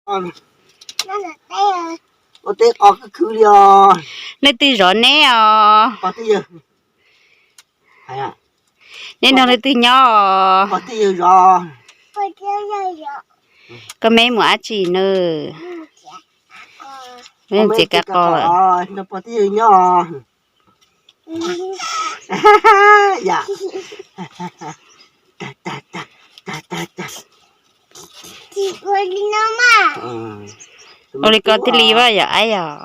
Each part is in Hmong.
Ua teb qos khwv khwv li os. Leej twg zov neb os? Neb nrog leej twg nyob os? Koj meb mus dab tsi na? Txiav kav qos lawm. Ua li ko thiaj li vaj yom, ab yom.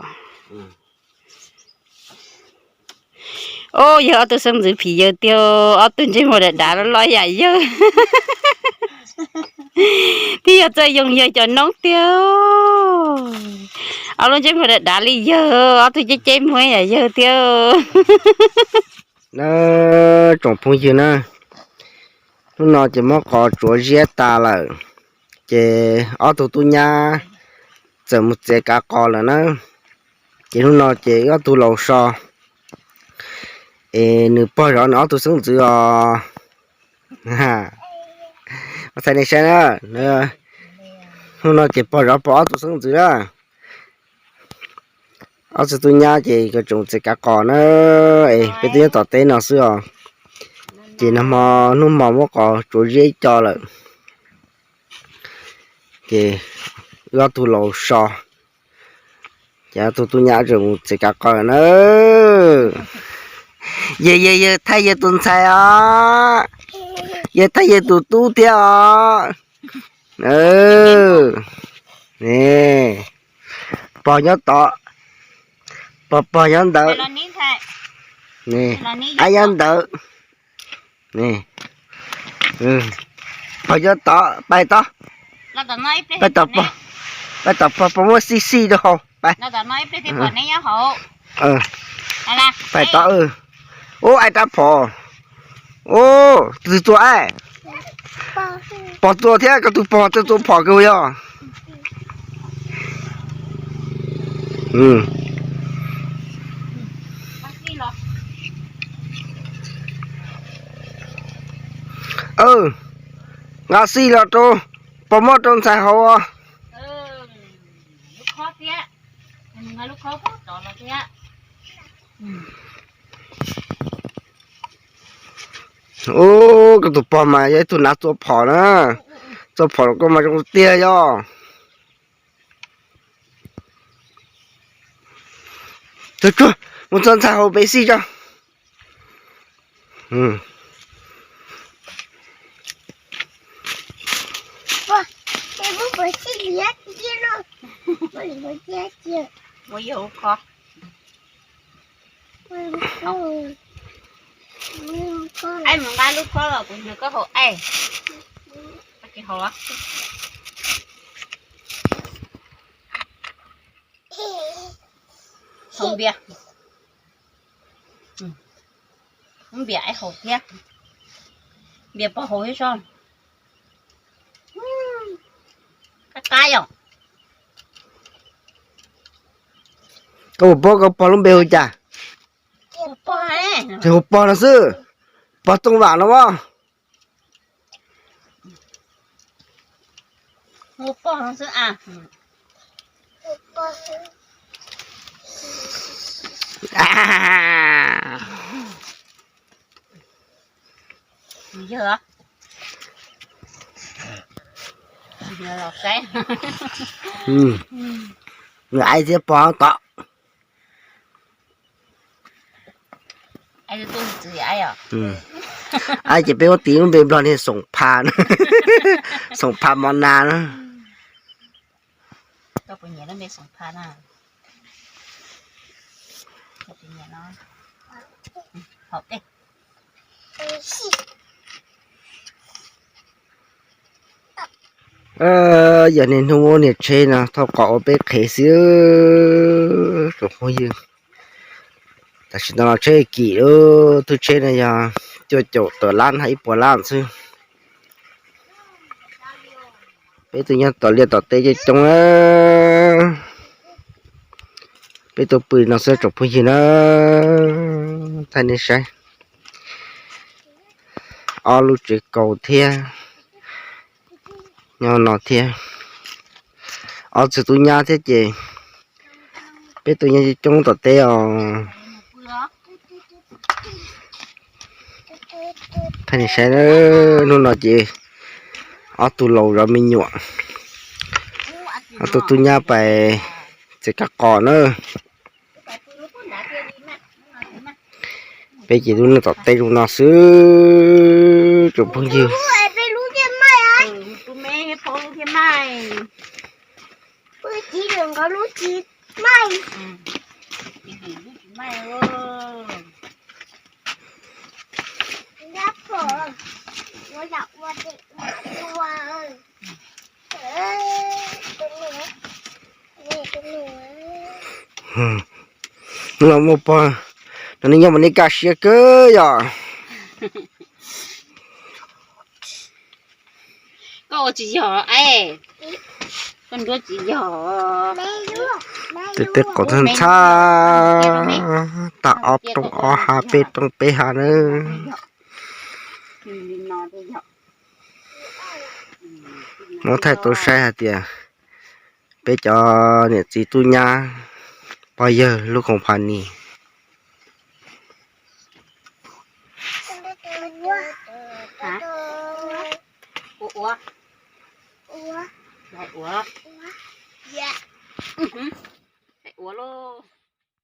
Ub, yawg ob tug xeeb ntxwv phim yawg tiag, ob tug ntsej muag dav dav loj loj yam yawg. Twb yog txawj yoo yawg cov noob tiag. Ob lub ntsej muag dav dav li yawg, ob tug ceb ceb muag yam yawg tiag. Na, tsoom phooj ywg na, hnub no ces muab qos tsuav ziab tas lawm, ces ob tug tub nyab txawm mus txiav kav qos lawm na. Ces hnub no ces wb ob tug laus so, es nws pog zov nws ob tug xeeb ntxwv os. Txhais nej saib na, hnub no ces pog zov pog ob tug xeeb ntxwv na. Ob tug tub nyab ces tseem txiav kav qos na, es peb twb nyob tom teb no xwb os. Ces nag hmo hnub hmo muab qos tsuav ziab ib co lawm, ces wb ob tug laus so, ces ob tug tub nyab tseem mus txiav kav qos na. Yawg, yawg, yawg thaij yawg tus ntxhais os, yawg thaij yawg tus tub thiab os. Pog nyob tod, pog, pog nyob ntawd, ab nyob ntawd. Pog nyob tod, pais tod, pais tom pog, pais tom pog, pog muab xij xij rau haus, pais. Pais tod. Ub, ai rab phom. Ub, tus tua, pog tua thiab, koj tus pog tua phom kawg yog. Nqa xij los rau, pog muab rau ntxhais haus. Ub, koj tus pog mas yog ib tug nav txua phom na, txua phom koj mas zoo tiag yog. Tsuag tsuag, mus txog ntxhais haus pem xij tso. Mus nqa lub khob los kuv nrog koj haus, aib, tsis haus. Haus npias, npias aib haus thiab, npias pog haus thiab so. Qab qab yom. Koj puas paub koj pog lub npe hu cas? Tsis hu pog no xwb, pog Tooj Vam no as. Nws aib thiab pog tod. Aib ces peb muab tis lub npe Nplog tias Xoom Pha, Xoom Pha Mos Nas na. Yog niaj hnub muab niag tsheb no thauj qos ua peb qhev xwb tsoom phooj ywg. Tam sim no los tsheb kim lub thwj tsheb no yog cuaj caum tawm lab hab ib puas lab xwb. Peb tuaj nyob tom liaj tom teb coob coob na. Peb tuaj pw no xwb tsoom phooj ywg na. Thaij nej saib. Ob lub tsev kaus thiab. Nyob no thiab. Ob tug tub nyab thiab ces peb tub nyab coob coob tom teb os. Thaij nej saib, hnub no ces ob tug laus zov me nyuam, ob tug tub nyab pais txiav kab qos na. Peb ces lub neej tom teb zoo no xwb tsoom phooj ywg. Los muaj pog no nej nyob mas nej kaj siab kawg yom. Koj ua tsis yog, koj nruab tsis yog. Tej teb qos ntxhab ntxhab, tag ob rooj ob hav peb rooj peb hav na. Muab thaij tau saib hais tias peb cov niam txiv tub nyab pog yawg lub khoom pha ni. Ua, ua, ua lauj.